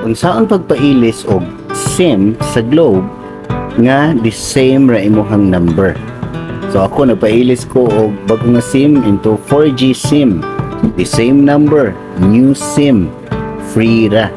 Unsaon pagpailis og SIM sa Globe nga the same ra imuhang number? So ako, nagpailis ko og bago nga SIM into 4G SIM. The same number, new SIM, free ra.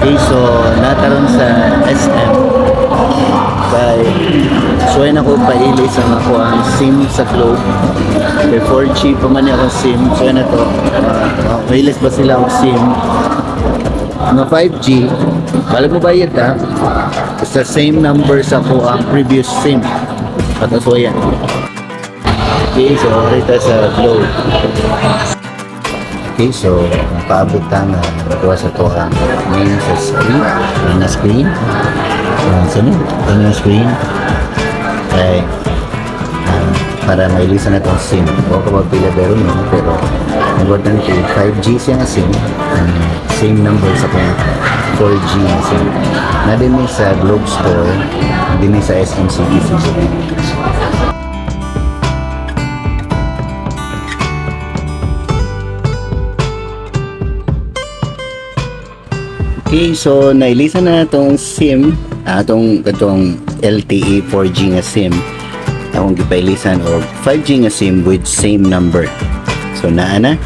Okay, so naa ta ron sa SM kay suway na ko pailis ang akoang SIM sa Globe. Kay 4G pa man ni akong SIM. So na to. Pailis ba sila og SIM nga 5G? Balag mo bayad ha. Basta same number sa akoang previous SIM. Patasuwayan. Okay, so rita sa Globe. Okay, so paabot ta nga kuha sa to ang name sa screen, na screen. So, no, ito na screen. Kay, para mailisan na itong SIM. O ka magpila pero no, pero importante 5G siya nga SIM. Same number sa kung 4G na SIM. Na din ni sa Globe Store, din ni sa SM City Cebu. Okay, so nailisan na itong SIM, atong katong LTE 4G nga SIM. Akong gipailisan og 5G nga SIM with same number. So naa na,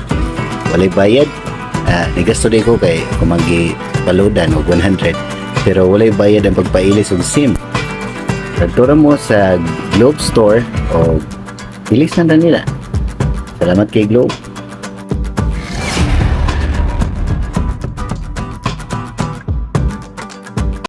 walay bayad. Nigasto di ko kay kung paloadan og 100, pero walay bayad ang pagpailis og SIM. Kadto ra mo sa Globe Store o ilisan ra nila. Salamat kay Globe.